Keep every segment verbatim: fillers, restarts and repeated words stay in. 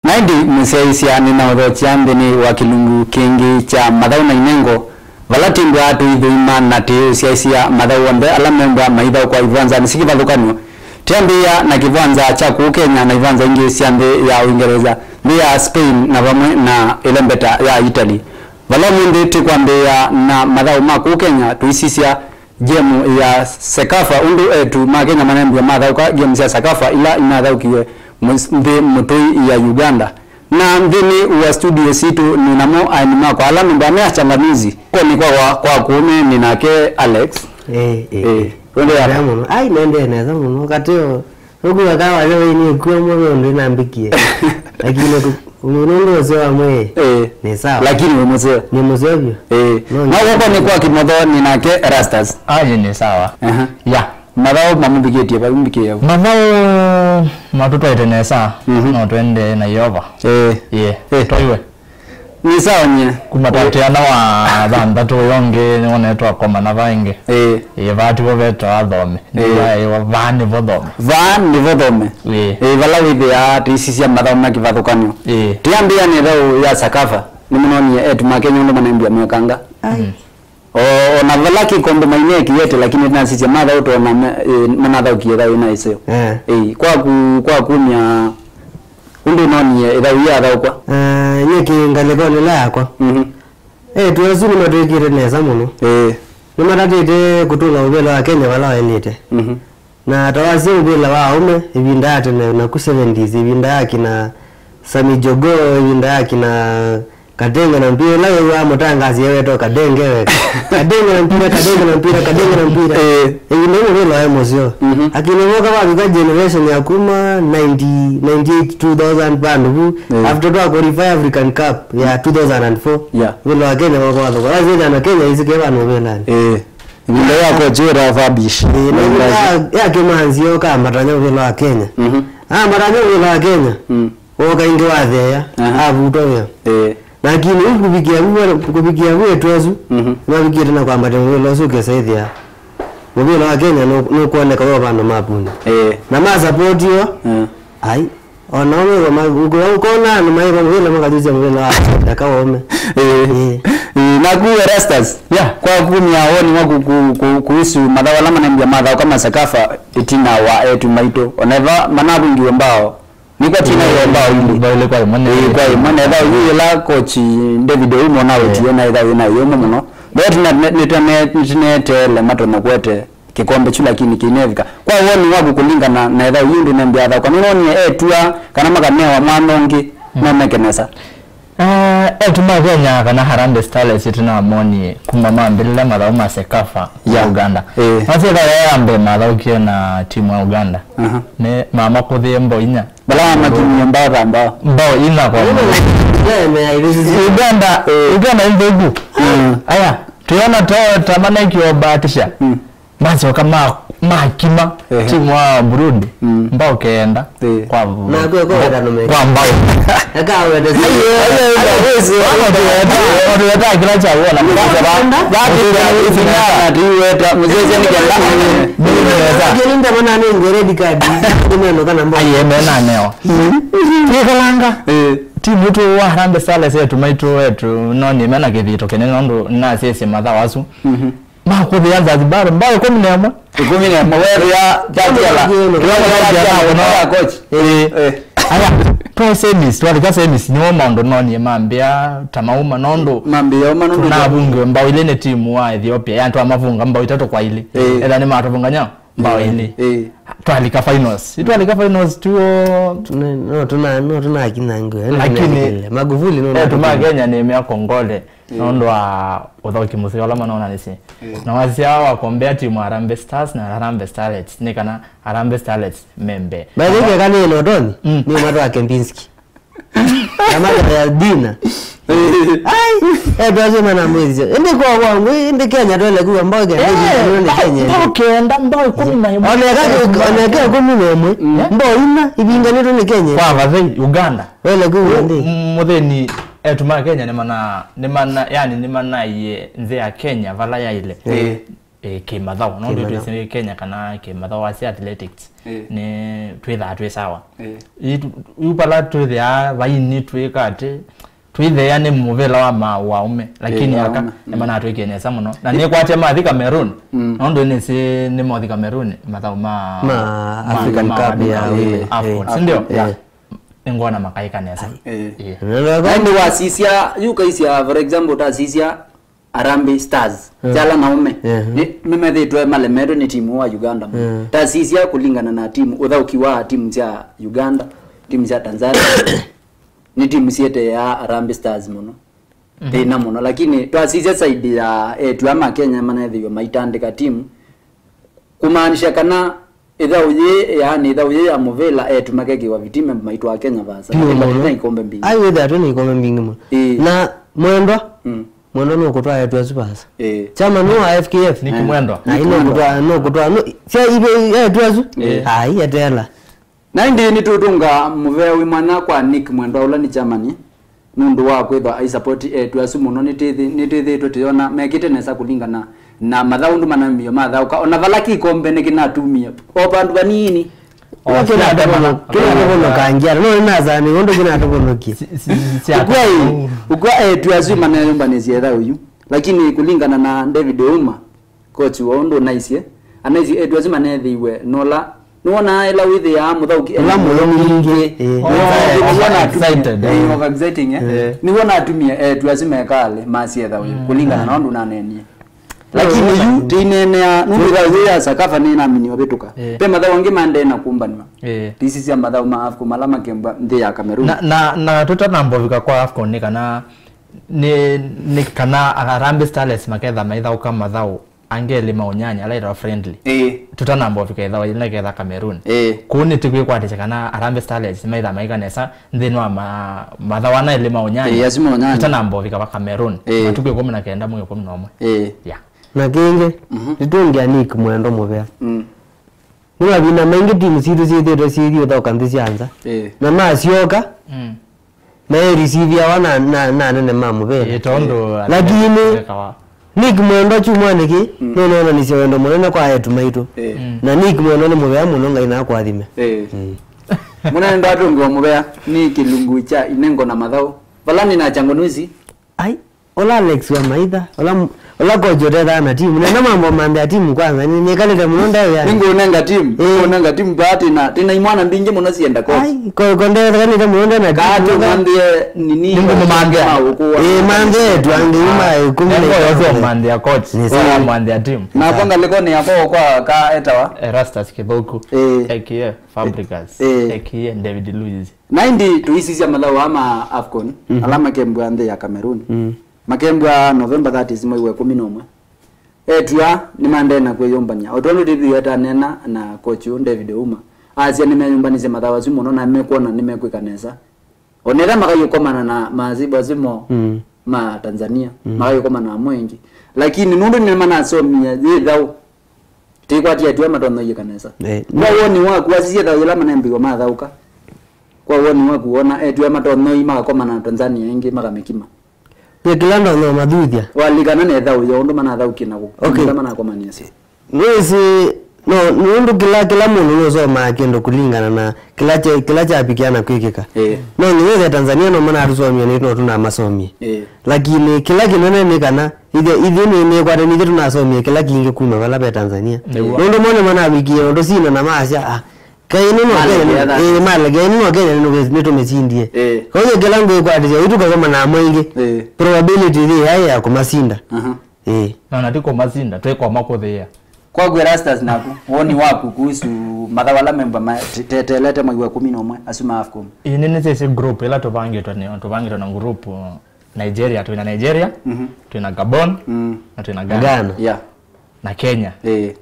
Na ĩndĩ mũsyaĩĩsya nĩnaũthokya nthĩnĩ wa kĩlungu kĩngĩ kya mathaũ na inengo, vala tĩmbwa tũithũima na tĩũsyaĩĩsya mathaũ onthe ala membwa maithaũkwa ivwanzanĩ syĩ kĩvathũkany'o. Tĩambĩĩa na kĩvanza kya kũũ Kenya na ivanza ingĩ sya nthĩ ya Ũingereza, nthĩ ya Spain na vamwe na ĩlembeta ya Italy. Vala ũmũnthĩ tĩkwambĩĩa na mathaũ ma kũũ Kenya, tũisisya gemu ya Sekafa, ũndũ etu ma Kenya manembie mathaũka gemu sya Sekafa ila inathaũkiwe mũ- nthĩ mũtũi ya Uganda. Na nthĩnĩ wa studio sitũ nĩ namo aeni makwa ala nũmba me achanganuzi. Koni kwakwa kwa kũũme nĩ nake Alex. Eh, eh. Eh, wendea? Nenda mũno. Ai, nendee nesa mũno. Kateo. Ũkuwa kawa leo hii ni kuwa mwe ndo nambikie. Lakini ku- nungu usio wa mwe. Eh. Ni sawa. Lakini we mzee. Ni mzee pia. Eh. No, na ni- huko ni kwa kimotho ni nake Erastus. Aje ni sawa. Aha. Ya. Mathaũ mamũvikĩtye vau mbikĩe vu. Mathaũ matũtwaĩte nesa, mhm, no twende na Yeova. Eh. Ye. Eh. Twaiwe. Nĩ sawa nyie. Kuma tatĩana wa thanthatũ ũyũ ũngĩ nĩwonetwe akomana va ĩngĩ. Ĩĩ. Ĩĩ, vaa tivo vetawa athome. Ĩĩ. Nĩvaewa vaa nĩvo thome. Vaa nĩvo thome. Ĩĩ. Ĩĩ, vala wĩthĩaa tĩisisya mathaũ ma kĩvathũkany'o. Ĩĩ. Tĩambĩĩa nĩ thaũ ya Sakafa, nĩmũnonie etu ma Kenya ũndũ manembia mekanga. Ai. Mm. O, o na vala kĩkombe maineekie ete, lakini tinasisya mathaũ tona me- ĩ, manathaũkie thaũ ĩna ĩseo. Eh. Ĩĩ, kwa ku- kwa kumya ũndũ nonie ĩthaũ yathaũkwa. Eh, nyie kĩngalĩkonĩ la yakwa. Mhm. Etu asu nĩmatwĩkĩte nesa mũno. Ĩĩ. Nĩmatatĩte kũtũnga mũvĩla wa Kenya vala waĩlĩte. Mhm. Na ta wasya mũvĩla wa aũme, ĩvinda ya tene, naku seventies, ĩvinda ya kina Sami Jogo, ĩvinda ya kina Katenga na mpira, ĩla wĩw'aa mũtangaasi ewetwa Kadenge weka. Katenga na mpira, Katenga na mpira, Katenga na mpira. Eh. Ĩvinda ĩu mũvĩla waĩ mũseo. Mhm. Lakini voka vavika generation ya kuma ninety, ninety-eight, two thousand vandu vu, eh, after twa qualify African Cup ya two thousand and four, yeah, mũvĩla wa Kenya wako wathoka. Lazima na Kenya isike vandu mũvĩlanĩ. Eh. Ĩvinda ya kochi wĩtawa Fabish. Ĩĩ, na ĩvinda ya, ya Kĩmanzi yoka ambatanya ũvĩla wa Kenya. Mhm. Ambatanya ũvĩla wa Kenya. Mm. Woka ĩngĩ watheea. Aha. Avutwa wĩa. Ĩĩ. Lakini yu kũvikĩa vu, kũvikĩa vu etu asu, mhm, mavikĩte na kwambatĩa mũvĩla ũsu ũkesa ĩthĩa. Mũvĩla wa Kenya nũ- nũkwoneka wĩ o vandũ mapunĩ. Ĩĩ. Na masapotiwa. Mm. Ai. O nao mew'a ma- ũkũya ũkona andũ maĩva mũvĩla makathusya mũvĩla wa eka waũme. Ĩĩ. Ĩĩ. Ĩĩ, naku Erastus, yeah, kwa kumya woni waku ku- ku- kuhusu mathaũ ala manembia mathaũka ma Sakafa ĩtina wa etu maitũ, oneva manavungiwe mbao, nĩkwa tina yo mbao ili. Mbao ile kwa imwe. Ĩĩ, kwa imwe, na ĩthaũ yu ĩla coach David Oumo na, yeah, ũtie na ĩthaũ ĩna yũmũ mũno. Ndio tuna- nĩtũne- nĩtũneteele matonya kwete kĩkombe kyu, lakini kĩinevika. Kwa woni waku kũlingana na ĩthaũ yĩu ndũnembea athakwa, nũnonie etua kana makanewa mwana ũngĩ, mm, no meke nesa? Eh, etu ma Kenya kana Harambee Starlets tũnamonie kuma mambĩlĩla mathaũ ma Sekafa ya, yeah, Uganda. Eh. Masye ĩthaũ ya mbee mathaũkie na timu ya Uganda. Aha. Nĩ mamakũthĩe mbao inya. Bala makinie mbao ta mbao. Mbao ina kwa mbao. Uganda, eh, Uganda nthũku. Mm. Aya, tuona to tamana ikiobatisha. Mm. Macoka ma- makima, ehe, timu wa Burundi, mm, mbao kenda, eh, kwa na kwe kwa wetano me kwa mbao. Eka wende si. Ayo, ayo, ayo, ayo, ayo, ayo, ayo, ayo, ayo, kila cha wona. Kwanza ba- ba- ba- tuiweta mzee ni kenda. Mimi naweza. Lakini ndio maana ni red card. Ndio kana mbao. Aye, mena neo. Tikalanga. Eh. Timu tu wa Harambee Starlets yetu maitu wetu no ni mena kithito kinene nondu na sisi mathaũ asu. Mhm. Makũthĩa Zanzibar, mbao ĩkũmi na ĩmwe. Ĩkũmi na ĩmwe, weethĩa Tatiala. Tatiala, Tatiala, coach. Eh. Eh. Aya, twa semis, twalika semis, nĩmo maũndũ nonie mambĩa ta mauma nondu mambĩa uma nondu tunavungiwe mbao ilĩ nĩ timu wa Ethiopia, yani twamavunga mbao itatũ kwa ilĩ. Eh. Etha nĩmatũvunga nyao, mbao ilĩ. Eh. Twalika finals. Itwalika finals tuo. Tuna- no, tuna- no, tunakinangiwe. Lakini Magufuli no, etu ma Kenya nĩ mea kongole. Mm. Nũndũ wa ũthaũki mũseo ũla manoonanĩsye. Mm. Na wasya wakombea timu Harambee Stars na Harambee Starlets, nĩ kana Harambee Starlets me mbee. By the way, keka nĩ Notoni, mm, nĩ mwana wa Kempinski. Na mwana ya Dina. Ai, eh, twasema na mwezi. Ende kwa wangu, ende Kenya twele kuwa mbao Kenya, eh, ende Kenya. Mbao kenda, mbao ĩkũmi na ĩmwe. Oneka, oneka ĩkũmi na ĩmwe. Mm. Mbao ina, ĩvinganĩtwe nĩ Kenya. Kwa vathei, Uganda. Wele kuwa ndi. Mũthĩni Etu ma Kenya nĩmana- nĩmana- yani nĩmanaie nthĩ ya Kenya vala yaĩle. Ĩĩ. Ĩ, kĩmathaũ. Nũndũ twĩsĩ Kenya kana kĩmathaũ wasya athletics, ĩ, nĩ twĩthaa twĩ sawa. Ĩ. Yu vala twĩthĩaa vaini twĩka atĩ, twĩthea nĩ mũvĩla wa ma-, wa aũme, lakini ĩ, aka aũme, mm, nĩmanatwĩkie nesa mũno. Na nĩkwatya mathi Cameroon, mm, nũndũ nĩsĩ nĩmothi Cameroon mathaũ ma, ma African ma Cup ya, ĩ, AFCON, ĩ, si ndio? AFCON, yeah. Nĩngwona makaĩka nesa. Ĩ. Ĩ. Na nĩ wasisya, yu kaisya, for example, tasisya Harambee Stars, mm, kyala na aũme. Yeah. Nĩ, nĩmethĩtwe malemetwe nĩ timu wa Uganda mũno. Mm. Tasisya kũlingana na timu, ũthaũki wa timu sya Uganda, timu sya Tanzania, nĩ timu syĩteaa Harambee Stars mũno. Mhm. Thĩna mũno. Lakini twasisya side ya etu ama Kenya manethĩiwe maitandĩka timu, kumaanisha kana ĩthaũ yĩĩ, yaani ĩthaũ yĩĩ ya mũvĩla, etu makekĩwa vitime maitwaa Kenya vaasa. Piũ mũno. Twĩ na ikombe mbingĩ. Ai, wĩthĩa twĩ na ikombe mbingĩ mũno. Ĩĩ. Na Mwendwa, mm, Mwendwa nũkũtwaa etu asu vaasa. Ĩĩ. Chairman wa F K F. Nick Mwendwa. Ai, Nick Mwendwa. Nũkũtwaa, nũkũtwaa, nũ-, sya ive etu asu? Ĩĩ. Ai, eteela. Na ĩndĩ nĩtũtũnga mũvea wĩ mwanya kwa Nick Mwendwa, ũla nĩ chairman, nũndũ wa kwĩthwa aisapoti etu asu mũno. Nĩtwĩthĩ-, nĩtwĩthĩĩtwe tũyona mekĩte nesa kũlingana na mathaũ ũndũ manambĩĩe mathaũka. O na vala kĩkombe nĩkĩnatumie o vandũ vanini. O kĩnatũvono-, kĩnatũvonokangia. No nĩnasaa nĩ ũndũ kĩnatũvonokie. Si-, si-, si-, ũkwai, ũkwai etu asu maneyũmbanĩsye ĩthaũ yu. Lakini kũlingana na David Ouma, coach wa ũndũ naisye, anaisye etu asu manethĩiwe nola. Nĩwonaa ĩla wĩthĩaa mũthaũki ũla mũno ningĩ, ĩĩ. Nĩwona atumia, excited, eh, ĩĩ, exciting, eh. Eh. Nĩwona atumia etu asu mekalĩ masyetha ũyũ, mm, kũlingana na ũndũ naneenie. Lakini yu tĩineenea nũndũ ĩthaũ yĩĩ ya Sakafa nĩnamini ũvĩtũka. Eh. Ve mathaũ angĩ maendee na kũmbanwa. Eh. Tisi sya mathaũ ma AFCON ala makembwa nthĩ ya Cameroon. Na, na, na tũtanambovika kwa AFCON nĩ kana, nĩ, nĩ kana Harambee Starlets maketha maithaũka mathaũ angĩ elĩ ma ũnyanya ala ĩtawa friendly. Ĩĩ. Tũtanamba ũvika ĩthaũ yĩla ketha Cameroon. Ĩĩ. Kũu nĩtũkwĩkwatĩsya kana Harambee Starlets maitha maika nesa nthĩnĩ wa ma-, mathaũ ana elĩ ma ũnyanya. Ĩĩ, asu ma ũnyanya. Tũtanamba ũvika va Cameroon. Ĩĩ. Matukũ ĩkũmi na kenda mwei ĩkũmi na ũmwe. Ĩĩ. Yeah. Na kĩngĩ, mhm, nĩtũngĩa Nick Mwendwa mũvea. Mm. Nĩ mavinda maingĩ timu sitũ syĩthĩĩtwe syĩthiũthaũka nthĩ sya nza. Ĩĩ. Na masyoka, mm, meĩrisiviawa na, na, na anene ma mũvĩla. Ĩĩ, tondũ lakini wekawa. Nick Mwendwa kyumwanĩ kĩ, mm, nũnoonanisye wendo mũnene kwa etu maitũ. Ĩĩ. Mm. Na Nick Mwendwa nĩ mũvea mũno, Ngai nakũathime. Ĩĩ. Mm. Mũnene ndatũngiwa mũvea, nĩ kĩlungu kya inengo na mathaũ. Vala nĩ na chango nuisi. Ai, ũla Alex wa maitha, ũla m-, ũla coach ũtethaa na timu. Nenda mambo manthe ya timu kwanza, nĩ, nĩkalĩte mũno ndewĩanĩ. Nĩngũnenga timu, ĩĩ, nĩngũnenga timu, vaa tĩna, tĩna imwana mbingĩ mũno sienda coach. Ai, ko, ko ndekanĩte mũno ndena timu. Kaa tũmanthĩe nini? Nĩngũmũmanthĩa. Maũkũa. Ĩĩ, manthĩa etu angĩ, yu ma ĩkũmi na ĩtano. Nĩngũmanthĩa coach. Nĩ sawa. Manthĩa timu. Nakwa ngalĩkonĩ yakwa kwa ka etawa Erastus Kĩthũku, ĩĩ, A K A Fabregas, ĩĩ, A K A David Luiz. Na ĩndĩ tũisisya mathaũ aa ma AFCON, mhm, ala makembwa nthĩ ya Cameroon. Mm. Makembwa November thirtieth, mwei wa ĩkũmi na ũmwe. Etu aa nĩmaendee na kwĩyũmbany'a. O tondũ David ataneena na coach ũũ David Ouma, asya nĩmeyũmbanĩsye mathaũ asu mũno na mekwona nĩmekwĩka nesa. O na ethĩwa makaikomana na maasibu asu mo, mm, ma Tanzania, mm, makaikomana namo ĩngĩ. Lakini nũndũ nĩmanasomie yĩ thaũ, tĩkwatĩatw'a matonyoie kanesa. Eh, kwa woni waku, wasisye thaũ yĩla manembĩiwe mathaũka. Kwa woni waku, wona etw'a matonyoi makakomana na Tanzania ĩngĩ makamĩkima. Nĩ kĩla ndonyo mathuthya. Walikana ne thaũ ya ũndũ manathaũkie na kũ-, okay, kĩla manakomanie syo. Nĩsĩ, no, nũndũ kĩla, kĩla mũndũ nũsomaa kĩndũ kũlingana na kĩla kye-, kĩla kyapikia na kwĩkĩka. Eh. No nĩwĩthĩa Tanzania no manatũsomie, nĩ no tũnamasomie. Eh. Lakini kĩla kĩnene nĩ kana ithe, ithe nĩ, nĩkwatene ithe tũnasomie kĩla kingĩ kuma vala ve Tanzania. Nĩw'o. Nũndũ mone manavikie ũndũ sina na maasya, ah, kaĩ ĩno no Kenya, malekea, ĩĩ, malekea, ĩno no Kenya nĩtũmĩsindie. Ĩĩ. Koguo kĩla ngwĩkwatĩsya, yu tũkakoma namo ĩngĩ, ĩĩ, probability yĩ yaĩ ya kũmasinda. Aha. Ĩĩ. Na, na ti kũmasinda, twĩ kũmakũthĩĩa. Kwaku Erastus naku, woni waku kuhusu mathaũ ala memba ma-, te-, teteelete mwei wa ĩkũmi na ũmwe, asu ma AFCON? Ĩĩ, nĩ, nĩsĩsĩ group ĩla tũvangĩtwe nĩ, tũvangĩtwe na group, Nigeria, twĩna Nigeria, mhm, twĩna Gabon, mm, na twĩna Ghana. Ghana. Yeah. Na Kenya. Eh.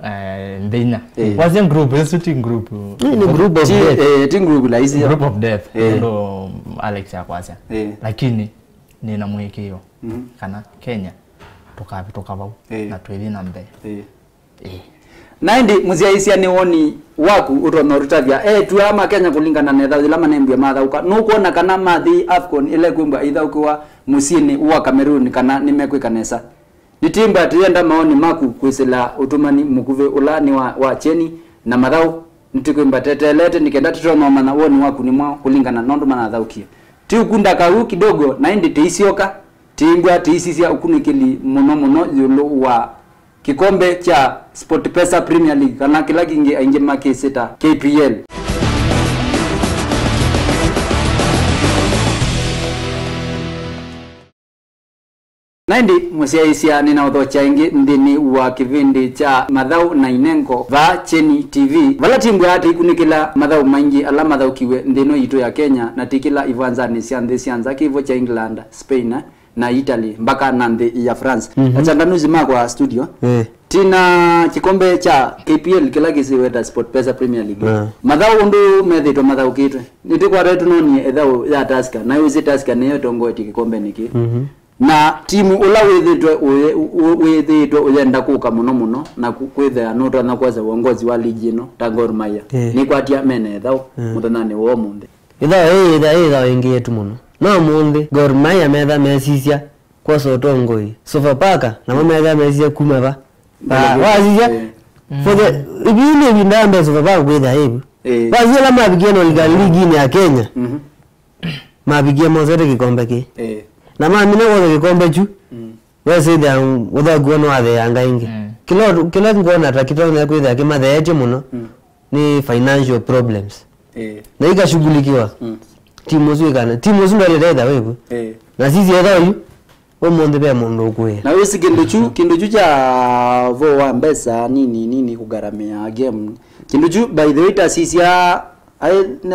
Eh, nthĩ inya. Eh. Wasya group, ĩsu ti group. Nĩ, nĩ group of death. Eh, ti group laisi. Group of death. Eh. Nũndũ Alex akwasya. Eh. Lakini nĩna mũĩkĩĩo, mhm, kana Kenya tũkavĩtũka vau, eh, na twĩthi na mbee. Eh. Ĩĩ. Na ĩndĩ, mũsyaĩĩsya, nĩ woni waku ũtonya ũtũtavya, eĩtu aa ma Kenya kũlingana na ĩthaũ yĩla manembwie mathaũka, nũkwona kana mathi AFCON ĩla ĩkwĩmbwa ĩithaũkĩwa mũsyĩnĩ wa Cameroon kana nĩmekwĩka nesa? Nĩtĩmbwa tũyenda maoni maku kwĩsĩla ũtũmani mũkuvĩ ũla nĩ wa, wa kyeni na mathaũ. Nĩtũkwĩmba teteelete nĩ kenda tũtonya ũmanya woni waku nĩ mwaũ kũlingana na ũndũ manathaũkie. Tĩũkunda kaũ kidogo na ĩndĩ tĩisyoka, tĩimbwa tĩisisya ũkunĩkĩli mũno mũno ĩũlũ wa kĩkombe kya SportPesa Premier League kana kĩla kĩngĩ aingĩ makĩsĩ ta K P L. Na ĩndĩ mũsyaĩĩsya nĩnaũthokya ĩngĩ nthĩnĩ wa kĩvĩndĩ kya Mathaũ na Inengo vaa Kyeni T V, vala tĩmbwaa tĩikunĩkĩla mathaũ maingĩ ala mathaũkiw'e nthĩ ĩno yitũ ya Kenya na tĩkĩla ivanzanĩ sya nthĩ sya nza, kĩvo kya England, Spain, na Italy, mbaka na nthĩ ya France. Mhm. Achanganuzi makwa studio. Eh. Tina kĩkombe kya K P L kĩla kĩsĩweta SportPesa Premier League. Yeah. Mathaũ ũndũ methĩtwe mathaũkĩtwe. Nĩtĩkwata tũnonie ĩthaũ ya Tusker, na wĩsĩ Tusker nĩyo ĩtongoetye kĩkombenĩ kĩĩ. Mhm. Na timu ũla wĩthĩtwe ũye-, ũ-, wĩthĩĩtwe ũyenda kũka mũno mũno na ku-, kwĩthĩa nũtonya kwosa uongozi wa ligi ĩno ta Gor Mahia. Eh. Nĩkwatia mena ĩthaũ, eh, mũthenyanĩ wa ũmũnthĩ. Ĩthaũ ĩĩ, ĩthaũ, ĩthaũ ĩngĩ yetu mũno. No mũnthĩ, Gor Mahia metha mesisya kwosa ũtongoi. Sofapaka, namo metha mesisya kuma va. Va-, wasisya? Eh. For the, ivi nĩ ĩvinda ya mbee Sofapaka kwĩthĩa ĩvu. Eh. Wasisya ala mavikie na ũlikali liginĩ ya Kenya. Mhm. Mavikie mosete kĩkombe kĩĩ. Eh. Na mamina kwosa kĩkombe kyu. Mm. Wesĩthĩa ũthaũkiwa nĩwatheeanga ĩngĩ. Mm. Kĩla, kĩla ngwona ta kĩtonya kwĩthĩa kĩmatheetye mũno, mm, nĩ financial problems. Eh. Na ikashughulikiwa. Mm. Timu ũsu ikana. Timu ũsu ndwalĩte ĩtha wĩvu. Eh. Na sisi etha ũyu, ũmũnthĩ ve mũndũ ũkũĩa. Na wĩsĩ kĩndũ kyu, kĩndũ kyu kya vo wa mbesa nini nini kũgaramĩa game. Kĩndũ kyu, by the way, tasisya, I,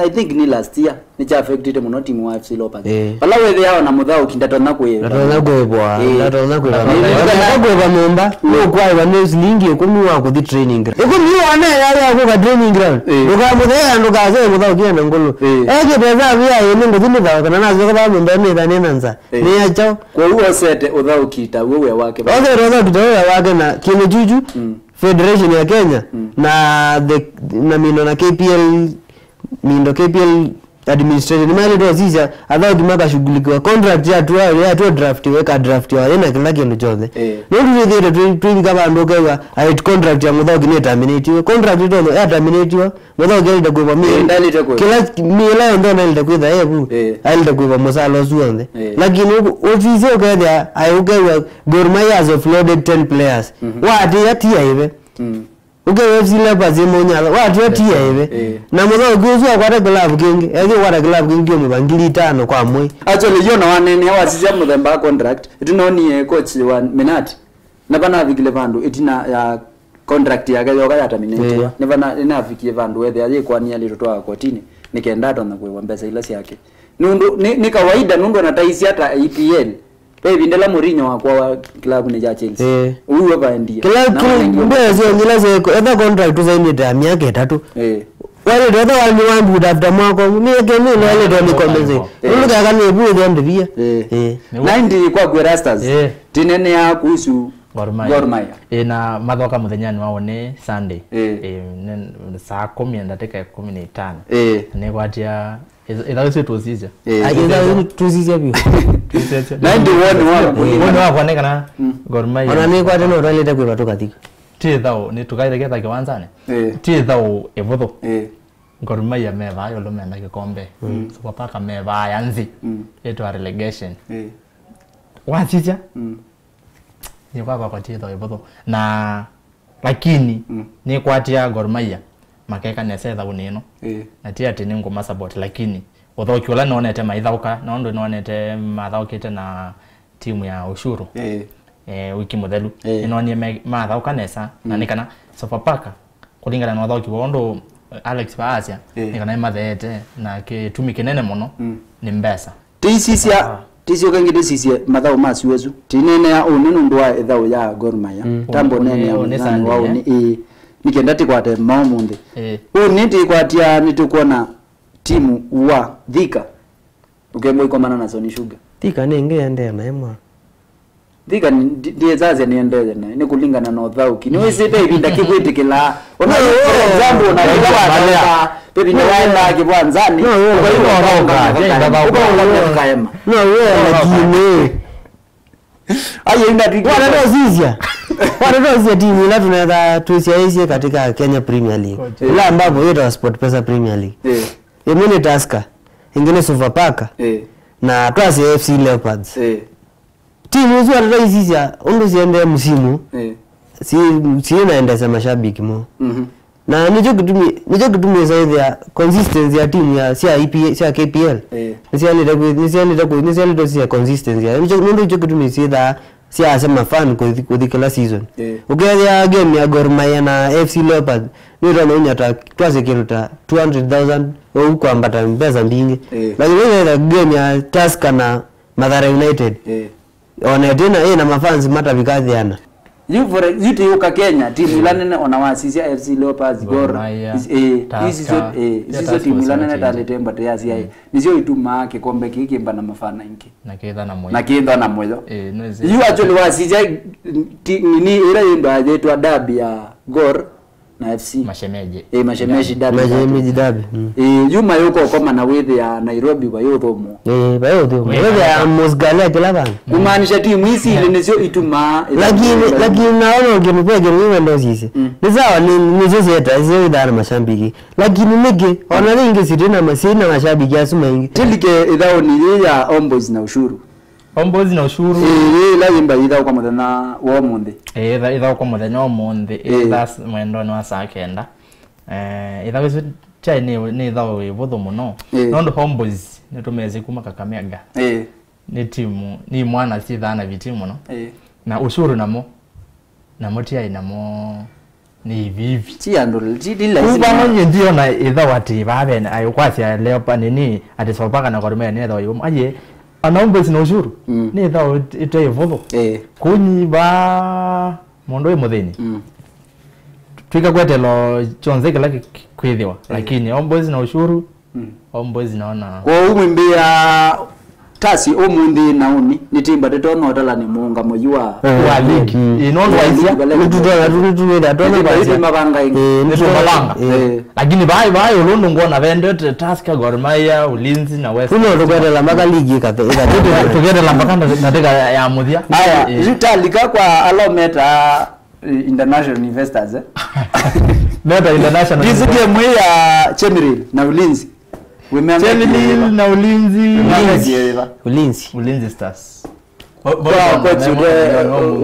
I think nĩ last year, nĩ kya affectĩte mũno timu wa F C Leopards. Eh. Vala wethĩawa na mũthaũki ndatonya kwĩva. Ndatonya kwĩvwa, eh, ndatonya kwĩva. Eh. Ndatonya kwĩva nyũmba, mm, nũkwaĩwa nĩ silingi ĩkũmi wa kũthi training ground. Ĩkũmi yu wana yaya kũka training ground. Eh. Ndũkamũthea, ndũkasee mũthaũki ena ngũlũ. Eh. Eke pesa avia ĩnĩ ngũthi nĩthaũka, na nasyoka vaa nyũmba nĩthanĩ na nza. Eh. Nĩ ya kyaũ? Kwoou osete ũthaũki ta w'o wĩa wake. Osete ũthaũki ta w'o wĩa wake na kĩndũ kyu kyu. Mm. Federation ya Kenya, mm, na the, na Mindo na K P L, Mindo K P L administration, nĩmaĩlĩte ũsisya athaũki makashughulikiwa. Contract yatw'a, yatw'a draftiwa, ĩkadraftiwa yĩna kĩla kĩndũ kyonthe. Eh. Nũndũ twĩthĩĩtwe twĩ-, twĩvika vandũ ũkew'a, aĩ, contract ya mũthaũki nĩterminatiwe. Contract ĩtonya yaterminatiwa, mũthaũki aĩlĩte kũĩvwa mĩ-, eh, ndaĩlĩte kũĩvwa. Kĩla mĩĩla yonthe naĩlĩte kwĩtha evu, eh, aĩlĩte kũĩvwa mũsala ũsu w'onthe. Eh. Lakini ũ-, ũsisya ũkethĩa, aĩ, ũkew'a Gor Mahia has offloaded ten players. Mhm. Waatĩĩa ti aive. Mm. Ũkew'a F C Leopards ĩmũnyala, waatĩĩa ti aive. Eh. Na mũthaũki ũsu akwata kĩlavu kĩngĩ, ethi ũkwata kĩlavu kĩngĩ kĩũmĩva ngili itano kwa mwei. Actually, yo na wanene wasisya mũthemba wa contract, ĩtũnonie coach wa Minati. Na vanavikile vandũ ĩtina ya contract yake yoka yaterminatiwa. Eh. Nĩ vana, nĩnavikie vandũ wethĩa yĩkwani yalĩtwe twawa kotinĩ, nĩ kenda atonya kũĩwa mbesa ila syake. Nũndũ, nĩ, nĩ kawaida nũndũ anataisya ta A P L. Ve ĩvinda ĩla Mourinho wakwawa kĩlavunĩ kya Chelsea. Eh. Ũu we vaendie. Kĩla, na kĩla, wanengiwe mbesa mbesa. Syonthe ila syĩko, etha contract tũsainĩte ya myaka ĩtatũ. Eh. Waĩlĩte etha wani wa mbuda after mwaka ũmwe. Nĩ eke nĩ ĩla waĩlĩte nĩ compensate. Eh. Nũndũ keka nĩ ĩvu ĩthĩa ndĩvia. Eh. Eh. Na ĩndĩ kwa Erastus, eh, tinenea kuhusu Gor Mahia. Gor Mahia. Ĩ, na mathoka mũthenyanĩ wa ũnĩ Sunday. Ĩ. Ĩ, nĩ, saa kũmi na ndatĩka ĩkũmi na itano. Ĩ. Nĩkwatia, ĩ, ĩthaũ isu tũsisya. Ĩ. Ai, ĩthaũ tũsisya vyũ. Tũsisya. Na ĩndĩ woni waku. Ĩ. Woni wakwa nĩ kana, mm, Gor Mahia. Ona nĩkwate no twalĩte kwĩva tũkathika. Ti ĩthaũ, nĩ tũkaĩtheketha kĩwanzanĩ. Ĩ. Ti ĩthaũ ĩvũthũ. Ĩ. Gor Mahia mevaa yũlũ menda kĩkombe. Mm. Sofapaka mevaa ya nthĩ. Mm. Ĩtwa relegation. Ĩ. Wasisya? Mm. Nĩkwakwa kwatĩtho ĩvũthũ. Na, lakini, mm, nĩkwatia Gor Mahia makeka nesa ĩthaũnĩ ĩno. Ĩĩ. Na ti atĩ nĩngũma support, lakini ũthaũki ũla nonete maithaũka, nondũ nonete mathaũkĩte na timu ya Ushuru. Ĩĩ. Eh, wiki mũthelu. Ĩĩ. Nĩnonie me-, mathaũka nesa, na, mm, nĩ kana Sofapaka kũlingana na ũthaũki wa ũndũ Alex vaasya, ĩĩ, nĩ kana ĩmatheete, na kĩtumi kĩnene mũno, mm, nĩ mbesa. Tĩisisya, ah, tĩisyoka ĩngĩ tĩsisye mathaũ ma syũa ĩsu. Tĩineenea ũnĩ nũndũ wa ĩthaũ ya Gor Mahia. Mm. Tambo ũnĩ, neenea ũnĩ, ũnĩ Sunday, wa eh? Ũnĩ, ĩĩ. Nĩ kenda tĩkwate mao ũmũnthĩ. Ĩĩ. Ũnĩ tĩkwatya nĩtũkwona timu wa Thika. Ũkembo ikomana na Sony Sugar. Thika nĩ ĩngĩ ĩendee naĩ mwa. Thika ndi-, ndiĩsasya nĩendee naĩ, nĩ kũlingana na ũthaũki. Nĩwĩsĩte ĩvinda kĩkwĩtĩkĩlaa. Ona, for example, ona ĩla watanga, ĩvinda waendaa kĩwanzanĩ, no, ũkaĩwa ũkaũngamya, ũkaũngamya, ũkaema. No, lakini Aye, ina tiki. Wanatosisya. Wanatosisya timu ila tunaweza tusiaisye katika Kenya Premier League. Ila ambapo yetu Sport Pesa Premier League. Eh. Imwe ni Tusker, ingine Sofapaka. Eh. Na twasi F C Leopards. Eh. Timu isu atataisisya undu siendee musimu. Eh. Si si naendesha mashabiki mo. Mhm. Na nĩkyo kĩtumi nĩkyo kĩtumi saithia consistency ya timu ya cia E P L, cia K P L. Eh. Nĩsialĩte kwĩ nĩsialĩte kwĩ nĩsialĩte cia consistency ya nĩkyo nũndũ nĩkyo kĩtumi syĩthaa siasya mafan kũthi kũthi kĩla season. Eh. Ũkethĩa game ya Gor Mahia na F C Leopards nĩtonya unyata twasya kĩndũ ta two hundred thousand ũu kwambata mbesa mbingĩ. Eh. Lakini ĩna game ya Tusker na Mathare United. Eh. Ona ĩtina ĩna mafans matavika thĩana. Yu for yu tĩyũka Kenya, timu ila nene ona wasisya F C Leopards, Gor Mahia, is- eh, Tusker. Ici sio eh, ici sio timu ila nene talete mbate ya cia. Nĩsyo itumaa kĩkombe kĩĩ kĩmba na mafana ingĩ. Na kĩtha na mũyo. Na kĩtha na mũyo. Eh, no zi- Yu actually wasisya ti- nini ĩla yĩndwa yĩtwa derby ya Gor na F C. Mashemeji. Eh, mashemeji derby. Mashemeji derby. Mm. Eh, yu mayũka ũkomana wĩthĩa Nairobi vayũthũmũ. Eh, vayũthũmũ. Wĩthĩa musgale kĩla vandu. Kumaanisha timu ici ilĩ nĩsyo itumaa. Lakini lakini naona ngĩmupege niwe ndosise. Mm. Ni sawa ni ni zezeta zio idara mashabiki. Lakini niki ona ningi sitina masina mashabiki asu maingi. Tilike ithaoni yĩ ya Homeboyz na Ushuru. Homeboyz na Ushuru. Ĩĩ, ĩla yĩmba ĩthaũka mũthenya wa ũmũnthĩ. Ĩĩ, ĩtha- ĩthaũka mũthenya wa ũmũnthĩ, ĩĩ, ĩtha s- mwendonĩ wa saa kenda. Eh, ĩthaũ ĩsu kyai nĩ nĩ ĩthaũ ĩvũthũ mũno. Ĩĩ. Nũndũ Homeboyz nĩtũmesĩ kuma Kakamega. Ĩĩ. Nĩ timu, nĩ imwana syĩthaa na viti mũno. Ĩĩ. Na Ushuru namo, namo tiai namo nĩ ivivi. Ti andũ, ti, ti lazima. Kuva no nyie ndiona ĩthaũ atĩ vaa vene, ayĩ kwasya leo pa nini, atĩ Sofapaka na Gor Mahia nĩ ĩthaũ ĩvũmũ. Aye, ana Homeboyz na Ushuru, mm, nĩ ĩthaũ ĩte- ĩte ĩvũthũ. Eh. Kunyi va mũndũ wĩ mũthĩni. Mm. Twĩka kwetelo kyonthe kĩla kĩ- kĩ- kwĩthĩwa. Eh. Lakini Homeboyz na Ushuru, Mm. Homeboyz naona. Kwoou mwĩmbĩa tasi ũmũnthĩ naũni, nĩtĩmba tĩtona ũtalani mũũngamo yu wa wa ligi. Mm. Ĩ, nũndũ wa isia. Nĩtũtona, nĩtũtwĩra tona kwasya mavanga ĩngĩ. Ĩ, nĩtũmavanga. Ĩ. Lakini vai vai ũlũndũ ngwona vendete Tusker, Gor Mahia, Ulinzi na West. Kuno tũkwetela mpaka ligi ĩkathe ĩkathe. Tũketela mpaka ndatĩka ya mũthya. Aya, ĩ, yu talika kwa alometa Eh, international investors, eh? Meta international. Ndisikie mwi ya Chemiril na Ulinzi. Chemiril na Ulinzi. Ulinzi. Ulinzi. Ulinzi Stars. Kwa coach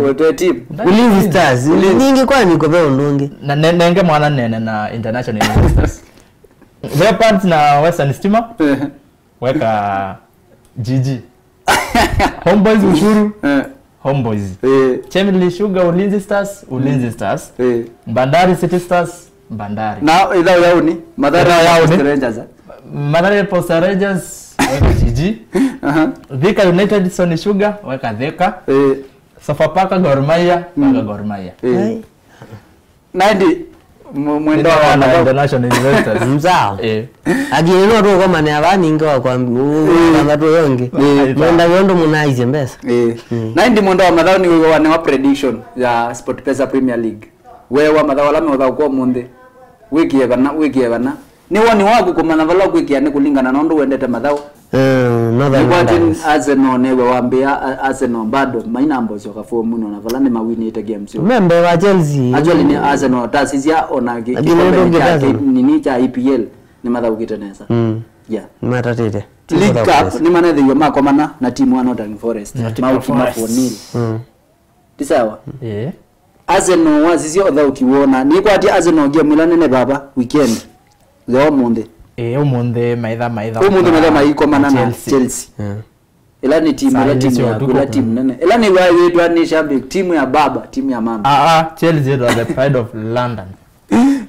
ute team. Ulinzi Stars. Ulinzi. Ningi kwa niko pe undungi. Na ne- nenge mwana nene na international investors. Leopards na Western Stima. Eh. Weka G G. Homeboyz Ushuru. Eh. Homeboyz. Eh. Chemelil Sugar, Ulinzi Stars, Ulinzi Stars. Eh. Bandari City Stars, Bandari. Na ĩthaũ yaũni, Mathare Ĩthaũ yaũni. Posta Rangers, eh? Mathare Posta Rangers, weka G G. Aha. Thika United Sony Sugar, weka Thika. Eh. Sofapaka Gor Mahia, weka Gor Mahia. Eh. Ai. Na ĩndĩ mw- mwenda wa na international investors. Mzao. Eh. Lakini no tũkomanĩa vaa ningĩ wa kwa thanthatũ ũyũ ũngĩ. Eh. Mwenda wĩ ũndũ mũnaisye mbesa. Eh. Mm. Na ĩndĩ mwenda wa mathaũ nĩ wĩwa nĩ wa prediction ya SportPesa Premier League. Wewa mathaũ ala meũthaũkwa ũmũnthĩ. Wĩkie vana, wĩkie vana. Nĩ woni waku kũmanya vala ũkwĩkĩa nĩ kũlingana na ũndũ wendete mathaũ. Eh, Northern Nĩkwatĩ Wilderness. Arsenal nĩwe wambĩa, a- Arsenal bado mainamba ũsyoka fomu nona vala nĩmawinĩte game syoo. Membe wa Chelsea. Actually nĩ Arsenal tasisya ona ki- Lakini kikombe nĩ kya Arsenal. Ki- nini kya E P L nĩmathaũkĩte nesa. Mm. Yeah. Matatĩte. League Cup nĩmanethĩiwe makomana na timu wa Nottingham Forest. Nottingham Forest. Maũkima four nil. Mm. Ti sawa? Ĩĩ. Arsenal wasisya ũthaũki wona. Nĩkwatĩ Arsenal game ĩla nene vava weekend. Yo ũmũnthĩ. Ĩĩ, ũmũnthĩ maitha maitha. Ũmũnthĩ maitha maikomana na Chelsea. Chelsea. Yeah. Ĩla nĩ timu, ĩla timu ya kula timu nene. Ĩla nĩ wa wĩtwa nĩ shabik, timu ya baba, timu ya mama. Ah, ah, Chelsea ĩtwa the pride of London.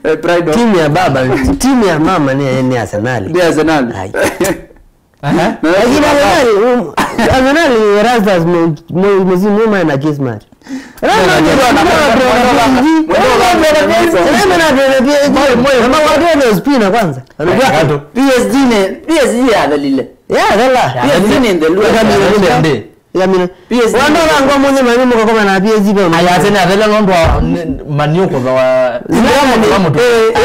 Eh, pride of timu ya baba, timu ya mama nĩ nĩ Arsenal. Nĩ Arsenal. Ai. Aha. Lakini Arsenal, um, Arsenal Erasmus mu- mu- msimu huu na Kismat. P S G ne P S G ya thelile. Ya thela. P S G ne thelu. Ikamina. P S G. Wando wangu mwenye mani mko kama na P S G kwa. Aya tena thela nondo mani uko kwa. Zidane. Eh, eh,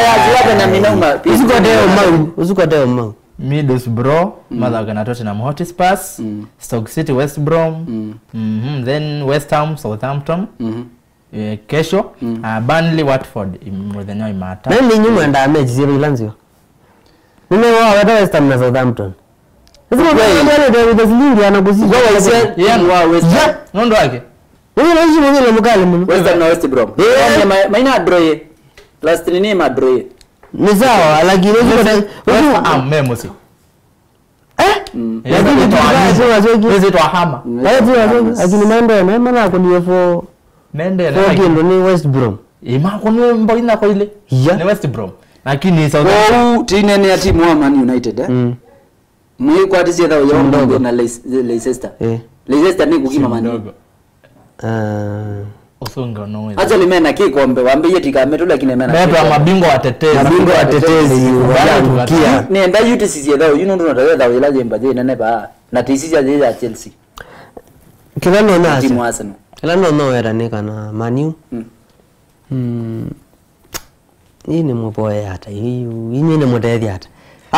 ya Zidane na minauma. Usikote umau, usikote umau. Middlesbrough, mm, mathake na Tottenham Hotspurs, mm, Stoke City, West Brom, mm, mhm, then West Ham, Southampton, mhm, eh, kesho, mm, ah, Burnley, Watford, im-, mũthenya wa Imatatu. Na nĩ inyuĩ mwendaa mechi syĩ ila nzeo. Nĩmewaweta West Ham na Southampton. Ĩsu ndio ndio silingi ana kusi. Wewe ise, yeah, wa West Ham. Yeah, nũndũ wake. Wewe na ishi mwenye na mkali mno. West Ham na West Brom. Yeah. Maina draw ye. Last nini ma draw ye. Ni sawa, lakini West Ham me mũsyĩ. Eh? Mm. Lakini wezi twahama. Wezi twahama. Lakini maendeeo na mana kuniye for mende na four kĩndũ nĩ West Brom. Imakũnĩ mbo ina kwa ile. Yeah. Nĩ West Brom. Lakini South Kwoou tinene ya timu wa Man United, eh? Mm. Mwĩkwatĩsye thau ya ũmũnthĩ na Leic-, Leicester. Eh. Leicester nĩ kũkima Man U. Kidogo. Ah. Ũsũnga no wĩra. Actually, mena kĩkombe, wambĩie tikametu, lakini mena metwa kĩkombe. Mabingwa watetezi. Mabingwa watetezi, wanaangukia. Nenda yu tĩsisye thau, yu nũndũ natawe thau ĩla yĩmba yĩ nene vaa. Na tĩsisya yĩ ya Chelsea. Kĩla nonasya. Timu Arsenal. Kĩla nonoweta nĩ kana Man U. Mm. Mm. Ii nĩ mũvoe ata? Ii, inyuĩ nĩ mũtethya ata?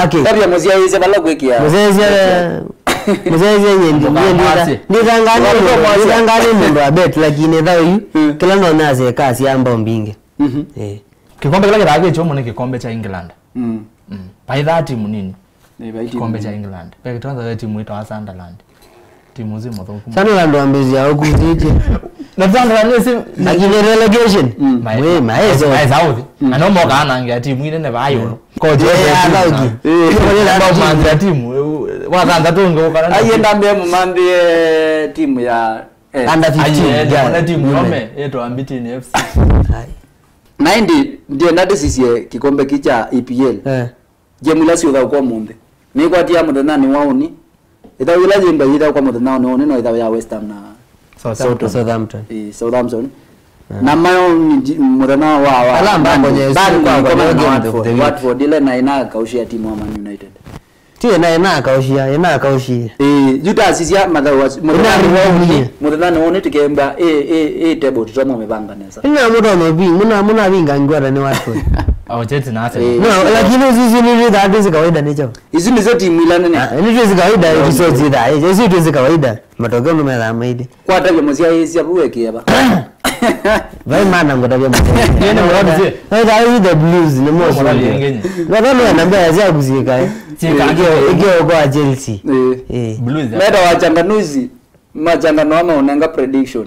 Okay. Tabia mũsyaĩĩsya vala kwĩkĩa. Mũsyaĩĩsya, mũsyaĩĩsya nye ndi, nye nditha-, ndithangaa nĩ mũndũ, ndithangaa nĩ mũndũ wa bet, lakini thau yu, mm, kĩla nonasya ĩkasya mbao mbingĩ. Mhm. Eh. Kĩkombe kĩla kĩthaa kĩ kyomo nĩ kĩkombe kya England. Mm. Mm. Vaithaa timu nini. Nĩ vai timu nini. Kĩkombe kya England. Ve kĩtonza ve timu ĩtawa Sunderland. Timu zi mũthũku mũno. Sunderland wambĩzya ũkuzĩtye. Na Sunderland nĩ si- lakini relegation. Mm. Mae-, mwĩ, mae south. Mae south. Mm. Na no moka anangia timu ine ne vayo. Ko je. Eh, ala uki. Eh. Ndio manzia timu. Wa thanthatũ ngĩ ũkana. Ai, enda mbe mũmanthie timu ya, eh, under fifteen. Ai, eh, yeah. Ona timu yome, yetu Ambitini F C. Ai. Na indi ndienda ndĩsisye kĩkombe kĩ kya E P L. Eh. Game ila syũthaũka ũmũnthĩ. Nĩkwatia mũthenyanĩ wa ũnĩ. Ĩthaũ ila yĩmba yĩthaũka mũthenyanĩ wa ũnĩ no ĩthaũ ya West Ham na Southampton. Southampton. Ĩĩ, Southampton. Ah. Na mayo ni ndi-, mũthenya wa, wa, ala Burnley, mbakonye Burnley kwa ĩkomana na game Watford. Watford ile na ĩnakaushia timu wa Man United. Ti ĩna, ĩnakaushia, ĩnakaushie. Ĩĩ, yu tasisya mathaũ asu, mũthenyanĩ wa ũnĩ, mũthenyanĩ wa ũnĩ tũkemba, ĩ, ĩ, ĩ table tũtonya mĩvanga nesa. Ĩna mũtono vi, mũna, mũna vinga ngwata nĩ Watford. Au Chelsea na Arsenal. Eh. No, lakini sisi ni vitu hatuwezi kawaida nicho. Isu nĩsyo timu ila nene. Ah, ni tuwezi kawaida, hivi sio zida. Eh, sisi tuwezi kawaida. Matokeo ndio mara maidi. Kwatavya mũsyaĩĩsya vu wekieva. Vai mana ngotavya mũsyaĩĩsya. Nene mwana mzee. No, that is the Blues, ni mosi. Mwana yengenye. No, no, no, nambia ya kusieka. Sieka. Ikio, ikio kwa Chelsea. Eh. Eh. Blues. Meta wachanganuzi. Machangano ama ũnenga prediction.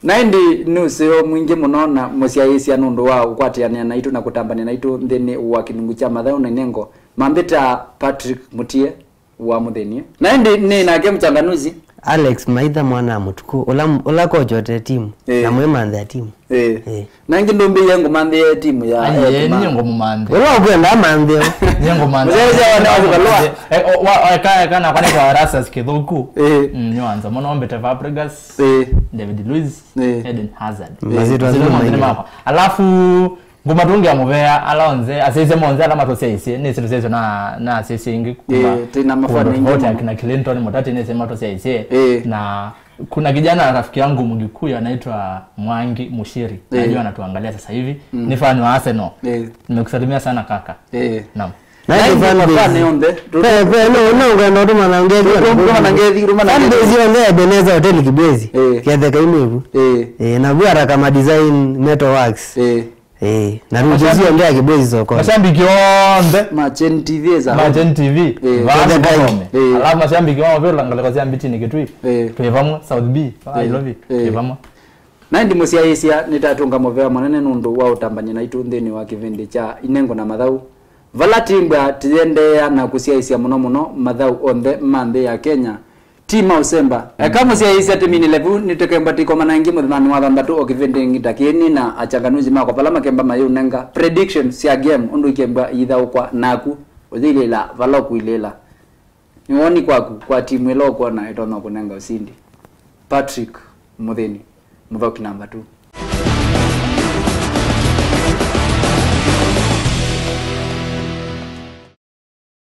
Na ĩndĩ nĩ ũseo mwingĩ mũno na mũsyaĩĩsya nũndũ wa ũkwatĩanĩa naitũ na kũtambania naitũ nthĩnĩ wa kĩlungu kya mathaũ na inengo. Mambĩta Patrick Mutie wa Mũthĩni. Na ĩndĩ nĩ nake mchanganuzi. Alex Maitha mwana wa Mũtukũ, ũla, ũla kochote timu, eh, na mwĩmanthĩa timu. Eh. Eh. Na ĩngĩ ndũmbĩie ngũmanthĩe timu ya, ai, eh, eh, niĩ ngũmũmanthĩa. Ũla ũkwenda amanthĩe. Niĩ ngũmanthĩa. Mũsyaĩĩsya wa Neo Kivalũa. Eh, o, wa, wa, eka, eka, nakwa nĩtawa Erastus Kĩthũku. Eh. Mm, nĩwanza mũno mbĩte Fabregas, eh, David Luiz, eh, Eden Hazard. Mazito. Mazito asu maingĩ makwa. Alafu, ngũmatũngĩa mũvea ala onthe, asyaĩĩsya monthe ala matũsyaĩĩsye, nĩsĩ tũsyaĩĩsya na, na asyaĩĩsya ingĩ kuma, eh, tena mafano kuma ingĩ tofauti, mũno. Akina Clinton Mũtati nĩsĩ matũsyaĩĩsye, eh, na kuna kijana rafiki yangu Mgikuyu anaitwa Mwangi Mushiri. Eh. Najua anatuangalia sasa hivi. Mm. Ni fan wa Arsenal. Eh. Nimekusalimia sana kaka. Eh. Naam. Na ndio fan base yonthe. Pe, pe, no, no, ngwenda ũtũmana ngethi. Ũtũmana ngethi, ũtũmana ngethi. Fan base yonthe ya Ebenezer Hotel Kibwezi. Eh. Ketheka imwe vu. Eh. Eh, na vu Arakama Design Metal Works. Eh. Eh, na rũjezi yonthe ya Kibwezi sokoni. Mashabiki onthe. Macheni T V za. Macheni T V. Eh. Vaa ketheka. Eh. Alafu mashabiki wa Mavela ngaleko cia Mbitini Kitui. Eh. Twĩ vamwe, South B. I love you. Eh. Twĩ vamwe. Na ĩndĩ mũsyaĩĩsya, nĩtatũnga mũvea mũnene nũndũ wa ũtambany'a naitũ nthĩnĩ wa kĩvĩndĩ kya Inengo na Mathaũ, vala timbwa tĩyendeea na kũsyaĩĩsya mũno mũno mathaũ onthe ma nthĩ ya Kenya, ti ma ũsemba. Eka mũsyaĩĩsya tĩminĩle vu, nĩtũkemba tĩkomana ĩngĩ mũthenyanĩ wa thanthatũ o kĩvĩndĩnĩ ta kĩĩ nĩ na achanganuzi makwa vala makemba mayĩũnenga prediction sya game ũndũ ikembwa iithaũkwa naku ũyĩilĩĩla vala ũkwilĩĩla. Nĩ woni kwaku kwa timu ĩla ũkwona ĩtonya kũnenga ũsindi? Patrick Mũthĩni, Mũthoki namba two.